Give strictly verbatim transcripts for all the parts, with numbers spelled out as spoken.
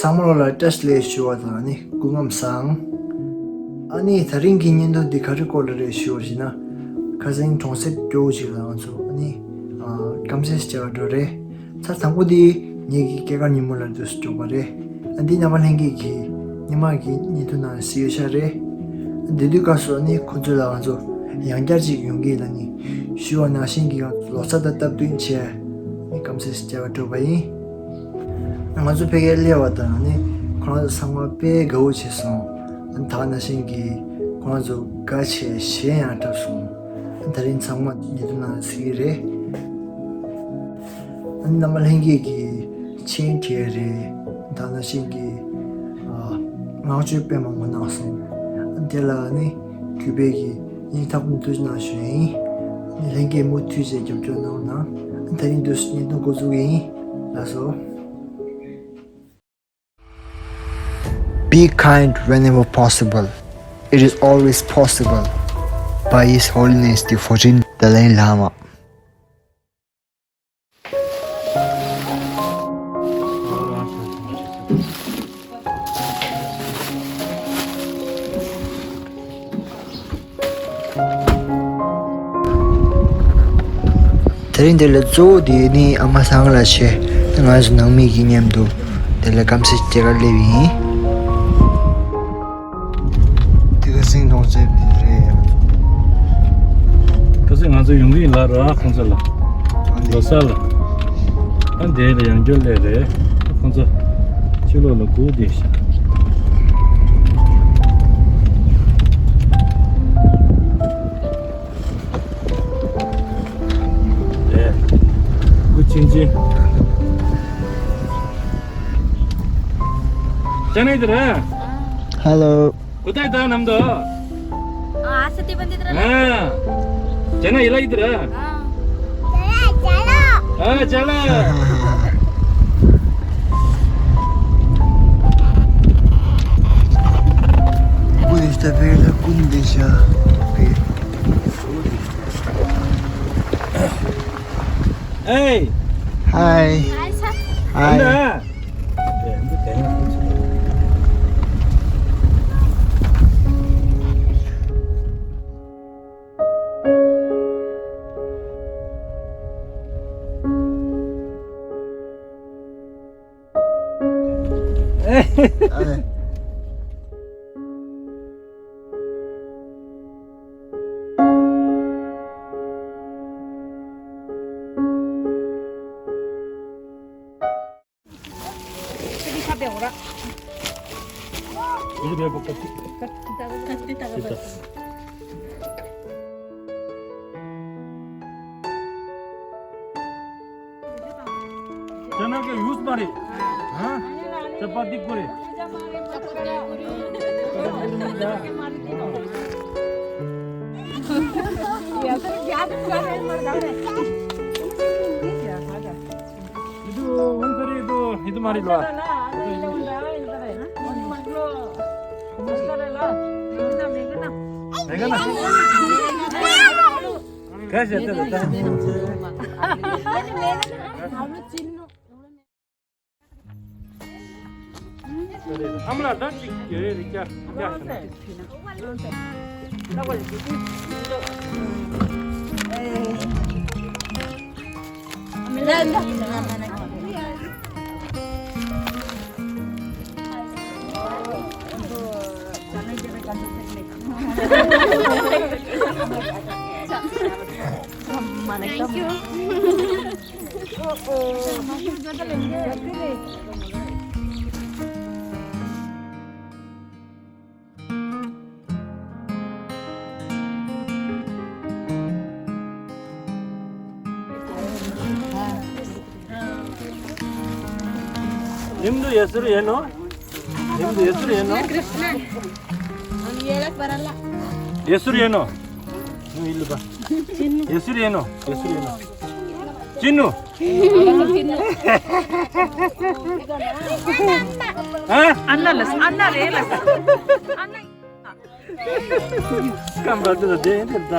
ཚང་མ་ལ་བཀྲ་ཤིས་བདེ་ལེགས་ཞུ་བ་དང་ནི་སྐུ་ཁམས་བཟང་། ཨ་ནི་ད་རིང་གི་བརྙན་ཐུང་འདི་ག་རེ་སྐོར་ལ་རེད་ཞུ་བ་ཞིག་ན། ཁ་སང་གྲོང་གསེབ་སྐྱོ་བོ་ཞིག་ལ་ང་ཚོ་ཨ་ནི་ཨ་སྐམ་སའི་སྐྱེལ་བ་འགྲོ་རེད། ཚར་དང་པོ་འདི་ངེད་ཀྱི་སྐྱེས་སྐར་ཉིན་མོ་ལ་འདུག་སེ་འགྲོ་བ་རེད། ཨ་འདི་རྣམ་པ་ལྷན་རྒྱས་ཀྱི་ཉི་མ་གི་བརྙན་ཐུང་ནང་གཟིགས་ཡོད་ཤག་རེད། ཨ་འདི་དུས་སྐབས་སུ་ཨ་ནི་ཁོ་ཚོ་ལ་ང་ཚོ་ཡང་བསྐྱར་ཅིག་ཡོང་གི་ལ་ནི་ཞུ་བ་ནང་བཞིན་གྱི་ལོ་གསར་དང་སྟབས་བསྟུན་བྱས་ནི་སྐམ་སའི་སྐྱེལ་བ་འགྲོ་བ་ཡིན། ང་ཚོ་ཕ་གིར་སླེབས་པ་དང་ནི་ཁོ་རང་ཚོ་ཚང་མ་དཔེ་དགའ་བོ་བྱས་སོང་། ད་ག་ནང་བཞིན་གྱི་ཁོ་རང་ཚོ་དགའ་བྱས་གཞས་ཡང་བཏང་སོང་། ད་རིང་ཚང་མ་ཉེ་དུ་ནང་གཟིགས་ཀྱི་རེད། རྣམ་པ་ལྷན་རྒྱས་ཀྱིས་མཆན་བྲིས་རེད། ད་ག་ནང་བཞིན་གྱི་བསྔགས་བརྗོད་དཔེ་མང་པོ་གནང་སོང་། དེ་ལ་ནི་གུས་པས་ཀྱིས་སྙིང་ཐག་པ་ནས་ཐུགས་རྗེ་གནང་ཞུ་ཡིན། ལྷན་རྒྱས་མུ་མཐུད་བྱས་རྒྱབ་སྐྱོར་གནང་རོགས་གནང་། ད་རིང་འདུག་སེ་བརྙན་ཐུང་འགོ་འཛུགས་ཀྱི་ཡིན། ལགས་སོ། Be kind whenever possible. It is always possible. By His Holiness the fourteenth Dalai Lama. དེ་རིང་འདི་ལ་གཙོ་བོ་དེ་ནི་ཨ་མ་སངས་ལགས་བྱས། ང་ཚོ་ནང་མི་གི་མཉམ་དུ་དེ་ལ་སྐམ་སའི་སྐྱེལ་གར་སླེབས་ཡིན། དེ་ཁ་སང་གྲོང་གསེབ་དེ་རེད། ཁ་སང་ང་ཚོ་ཡོང་གི་ཡིན་ལ་ར་ཁོང་ཚོ་ལ། ལོ་གསར་ལ། ཨ་འདི་ལ་ཡང་བསྐྱར་སླེབས་རེད། ཁོང་ཚོ་ཕྱི་ལོགས་ལ་སྒུག་བསྡད་ཤག་རེད། སྐུ་ཆེན་ཆེན། ཅ་ནེ་དེ་ར། Hello. ཁུ་ཏའི་ད་ནམ་དོ། ཨ་སི་ཏི་བན་དི་དེ་ར། ཨ། ཅ་ན་ཡི་ལ་ཡི་དེ་ར། ཨ། ཅ་ལ། ཨ་ཅ་ལ། བུ་ཡིས་ད་བེ་ལ་ཀུན་དེ་ཤ། བེ། Hey. Hi. Hi. ཅ་ན་གི་ཡུས་མ་རེད། ཧ། ཅ་པ་ཏི་ཀུ་རེད། ཡིད་དུ་འོང་ཚར་ཡིད་དུ་ཡིད་དུ་མ་རེད་ལ། མེད་ག་ན། ག་ཞེས་ཏེ་ལ་ད། ཨ་མ་ལགས་ད་ཅིག་ཡོད་རེད་ཀྱ་ཀྱ་ཞེས་ན། Thank you. ཉིན་དུ་ཡ་སུར་ཡིན་ནོ། ཉིན་དུ་ཡ་སུར་ཡིན་ནོ། ཡ་སུར་ཡིན་ནོ། ཡིན་ལུ་པ། ཡེ་སུ་རེ་ནོ། ཡེ་སུ་རེ་ནོ། ཅི་ནུ། ཨ། ཨ་ན་ལ་ཨ་ན་རེ་ལ་ཨ་ན། སྐམ་པ་དེ་ལ་དེ་དེ་ད།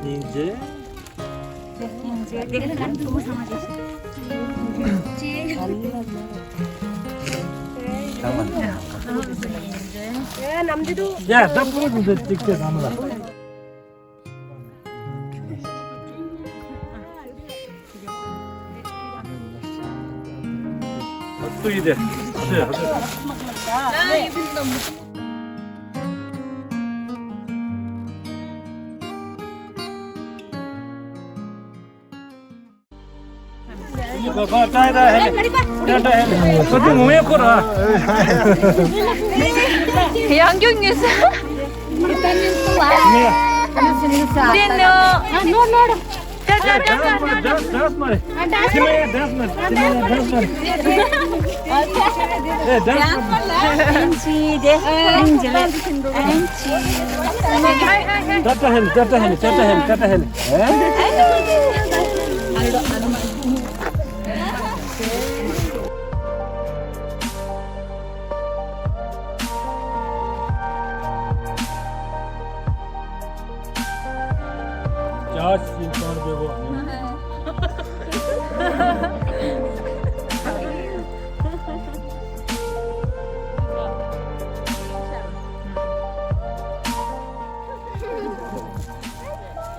ཡིན་ཅེ། ཡ་ད་པུ་རུ་དེ་ཅིག་ཅེ་ད་མ་ལ། ཏུ་ཡི་དེ། ཡང་རྒྱུ་ངེས་ས། འདི་ནི། ད་ད་ད་ད།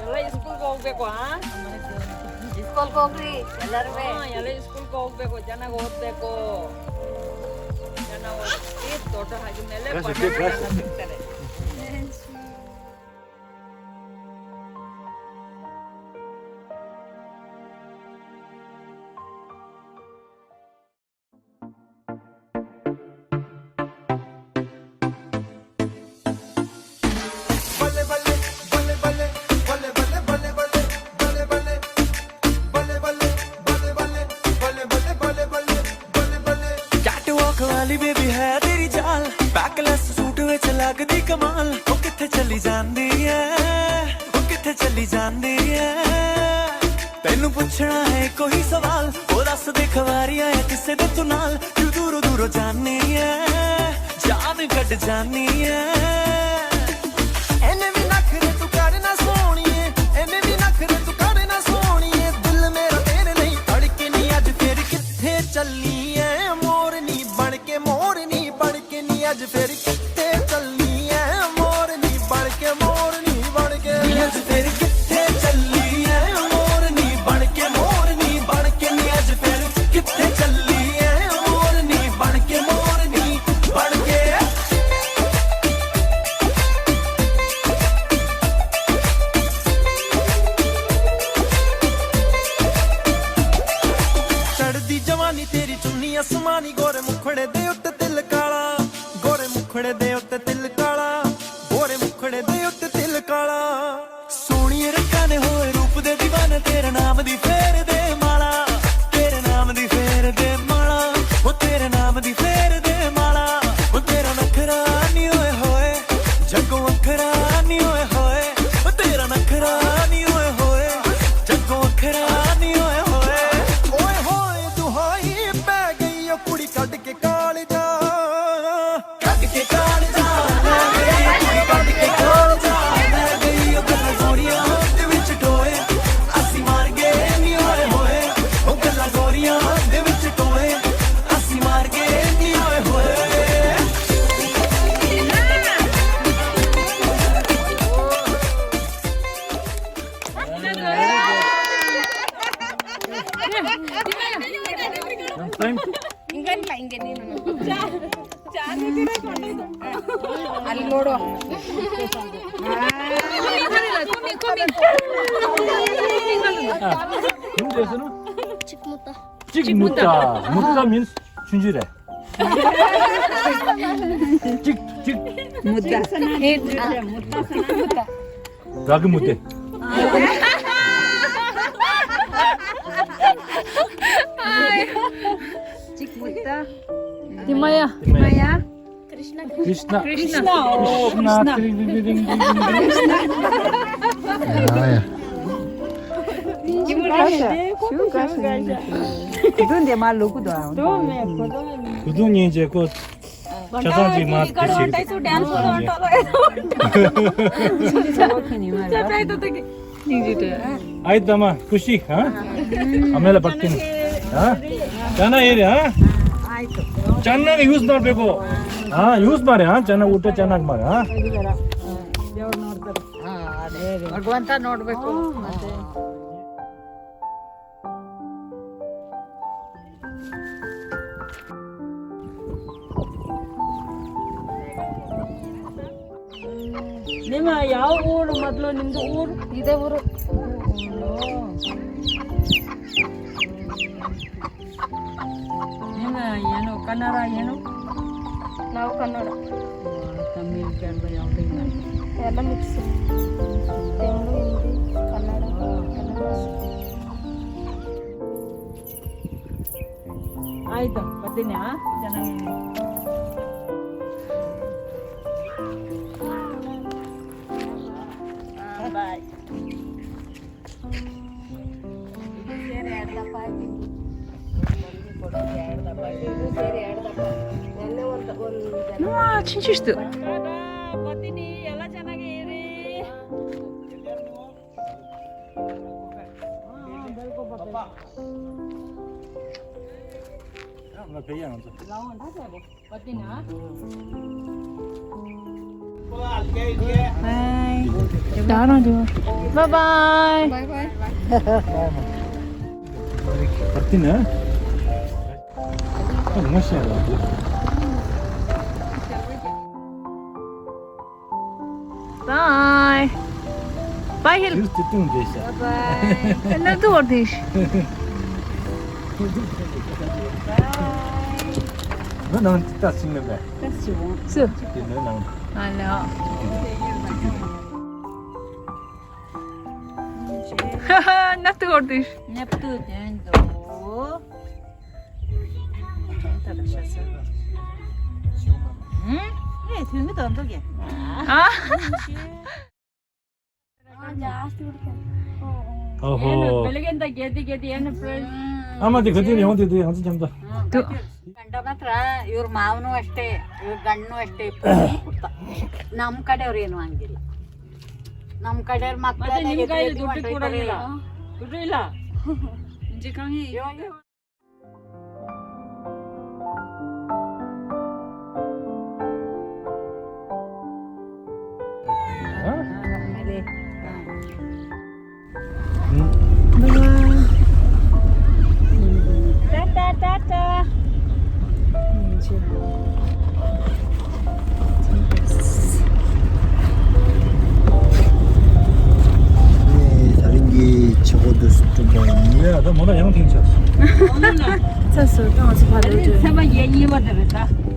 ཡ་ལ་སྐུལ་གོག་པའི་གོ་ཨ། སྐུལ་གོག་རེད་ཡ་ལ་རེད་པས། ཡ་ལ་སྐུལ་གོག་པའི་གོ་ཇ་ན་གོ་པའི་གོ། ཇ་ན་གོ་ཏི་དོ་ཏོ་ཧ་གི་མེ་ལེ་པ་ན་ན་ན་ན་ཏེ་རེད། ਕੈਟਵਾਕ ਵਾਲੀ ਬੇਬੀ ਹੈ ਤੇਰੀ ਚਾਲ, backless suit ਵਿੱਚ ਲੱਗਦੀ ਕਮਾਲ। ਉਹ ਕਿੱਥੇ ਚਲੀ ਜਾਂਦੀ ਐ, ਉਹ ਕਿੱਥੇ ਚਲੀ ਜਾਂਦੀ ਐ? ਤੈਨੂੰ ਪੁੱਛਣਾ ਹੈ ਕੋਈ ਸਵਾਲ, ਉਹ ਦੱਸ ਦੇ ਖਵਾਰੀਆਂ ਐ ਕਿਸੇ ਦੇ ਤੂੰ ਨਾਲ। ਕਿਉਂ ਦੂਰੋਂ ਦੂਰੋਂ ਜਾਨੀ ਐ, ਜਾਨ ਕੱਢ ਜਾਨੀ ਐ। ਐਨੇ ਵੀ ਨਖਰੇ ਤੂੰ ਕਰ ਨਾ ਸੋਹਣੀਏ, ਐਨੇ ਵੀ ਨਖਰੇ ਤੂੰ ਕਰ ਨਾ ਸੋਹਣੀਏ। ਦਿਲ ਮੇਰਾ ਤੇਰੇ ਲਈ ਧੜਕੇ ਨੀ, ਅੱਜ ਫੇਰ ਕਿੱਥੇ ਚੱਲੀ ਐ ਮੋਰਨੀ ਬਣ ਕੇ, ਮੋਰਨੀ ਬਣ ਕੇ ਨੀ। ਅੱਜ ਫੇਰ ਕਿੱਥੇ ਚੱਲੀ ਐ ਮੋਰਨੀ ਬਣ ਕੇ, ਮੋਰਨੀ ਬਣ ਕੇ। ਨੀ ਅੱਜ ਫੇਰ ਕਿੱਥੇ ਚੱਲੀ ਐ ਮੋਰਨੀ ਬਣ ਕੇ, ਮੋਰਨੀ ਬਣ ਕੇ। ਨੀ ਅੱਜ ਫੇਰ ਕਿੱਥੇ ਚੱਲੀ ਐ ਮੋਰਨੀ ਬਣ ਕੇ, ਮੋਰਨੀ ਬਣ ਕੇ। ਚੜ੍ਹਦੀ ਜਵਾਨੀ ਤੇਰੀ ਚੁੰਨੀ ਅਸਮਾਨੀ, ਗੋਰੇ ਮੁਖੜੇ ਦੇ ਉੱਤੇ ਤਿਲ ਕਾਲਾ, ਗੋਰੇ ਮੁਖੜੇ ਦੇ ਉੱਤੇ ਤਿਲ ਕਾਲਾ, ਗੋਰੇ ਮੁਖੜੇ ਦੇ ਉੱਤੇ ਤਿਲ ਕਾਲਾ। ਸੋਹਣੀਏ ਰੰਗਾਂ ਨੇ ਹੋਏ ਰੂਪ ਦੇ دیਵਾਨੇ, ਤੇਰੇ ਨਾਮ ਦੀ ਫੇਰਦੇ ਮਾਲਾ, ਤੇਰੇ ਨਾਮ ਦੀ ਫੇਰਦੇ ਮਾਲਾ, ਉਹ ਤੇਰੇ ਨਾਮ ਦੀ ਫੇਰਦੇ ਮਾਲਾ। ਉਹ ਤੇਰਾ ਨਖਰਾ ਨੀ ਓਏ ਹੋਏ, ਜੱਗੋਂ ਵੱਖਰਾ ਨੀ ਓਏ ਹੋਏ। ਉਹ ਤੇਰਾ ਨਖਰਾ ਨੀ ਓਏ ਹੋਏ, ਜੱਗੋਂ ਵੱਖਰਾ ਨੀ ਓਏ ਹੋਏ। ਓਏ ਹੋਏ ਦੁਹਾਈ ਪੈ ਗਈ ਉਹ ਕੁੜੀ ਕੱਢ ਕੇ ਕਾਲਜਾ, ਕੱਢ ਕੇ ਕਾਲਜਾ, ਲੈ ਗਈ ਕੁੜੀ ਕੱਢ ਕੇ ਕਾਲਜਾ, ਲੈ ਗਈ ਉਹ ਗੱਲਾਂ ਗੋਰੀਆਂ ਦੇ ਵਿੱਚ ਟੋਏ। ਅਸੀਂ ਮਾਰ ਗਏ ਨੀ ਓਏ ਹੋਏ, ਉਹ ਗੱਲਾਂ ਗੋਰੀਆਂ ਦੇ ਵਿੱਚ ਟੋਏ। ਅਸੀਂ ਮਾਰ ਗਏ ਨੀ ਓਏ ਹੋਏ। Thank you. Ingan ka ingan ni no. Cha, cha ni tira ko ni. Al loro. Kumi, kumi. Chik mutta. Chik mutta. Mutta means chunjure. Chik, chik. Mutta. Mutta. Mutta. ར་གི་མུ་ཏེ། གཅིག་མུ་ཏ། དི་མ་ཡ། དི་མ་ཡ། ཀྲིཤ་ན། ཀྲིཤ་ན། ཀྲིཤ་ན། ཀྲིཤ་ན། ཀྲིཤ་ན། ཀྲིང་ཀྲིང་ཀྲིང་ཀྲིང་། ཁུ་དུང་དེ་མ་ལུ་གུ་དོ་ཨང་། དོ་མེ་ཁུ་དུང་། ཁུ་དུང་ཉིན་བྱེད་ཁོ། ཆ་ཚང་ཅིག་མ་དེ་ཞིག་ཨའི་ད་མ་ཁུ་ཤི་ཧ། ཨ་མེ་ལ་པར་ཏིན་ཧ། ཅ་ན་ཨེ་རེ་ཧ། ཅ་ན་གི་ཡུས་ནོར་བེ་གོ། ཧ་ཡུས་མ་རེ་ཧ། ཅ་ན་ཨུ་ཏྲ་ཅ་ན་མ་རེ་ཧ། ཨ་རེ་ཨ་རེ་ཨ་རེ་ཨ་རེ། ནི་མ་ཡའོ་ཨོར་མ་ཏ་ལོ་ནིམ་དུ་ཨོར། ཡི་དེ་ཨོར། ནི་མ་ཡེ་ནོ་ཀ་ན་ར་ཡེ་ནོ། ལའོ་ཀ་ན་ར། ཏ་མིལ་ཀེ་ར་ལ་ཡའོ་དེ་ན། ཡ་ལ་མིག་སི། དེང་ལུ་ཧིན་དི་ཀ་ན་ར། ཀ་ན་ར། ཨའི་ད་པ་ཏི་ནི་ཨ་ཅ་ན་ངེ། Bye. ནུ་མ་ཆུན་ཆུ་ཞིག་ཏུ། Bye. Bye bye. Bye bye. Bye. Bye, Hill. Bye bye. Another one dish. Bye. ནང་ལྟ་ཞིག་ནས་བས། ལྟ་ཞིག་འོང་། སུ། དེ་ནས་ནང་། ཨ་ལ། ཧ་ཧ། ནབ་ཏུ་འོར་དུ། ནབ་ཏུ་དོན་དུ། དོན་དུ་ལ་ཤ་ས། ཧུམ། ཨེ་དུས་མི་དོན་དུ་གེ། ཨ། ཨོ་ཧོ། ཨ་མ་དེ་ག་དུས་ནས་ཡོང་དེ་དུས་ཡང་ཚིག་འཇམ་ད། ཏུ། ནམ་ཁ་དེ་རེད་ནང་གི། ནམ་ཁ་དེར་མ་ཁ་དེ་ནི་ཁ་ཡི་དུ་ཏི་ཀོ་ར་ལ། དུ་ཏི་ལ། འཇི་ཁང་ཡི། ད་རིང་གི་ཆེ་བོ་འདུག་སྤྲིན་པ་ཡིན། ཡ་ད་མོ་ན་ཡང་ཐེངས་ཆགས། ཚ་སོ་ཏང་ཚ་ཕ་ལོ་ཅོ། ཚ་མ་ཡེ་ཉི་མ་དེ་རེད་ད།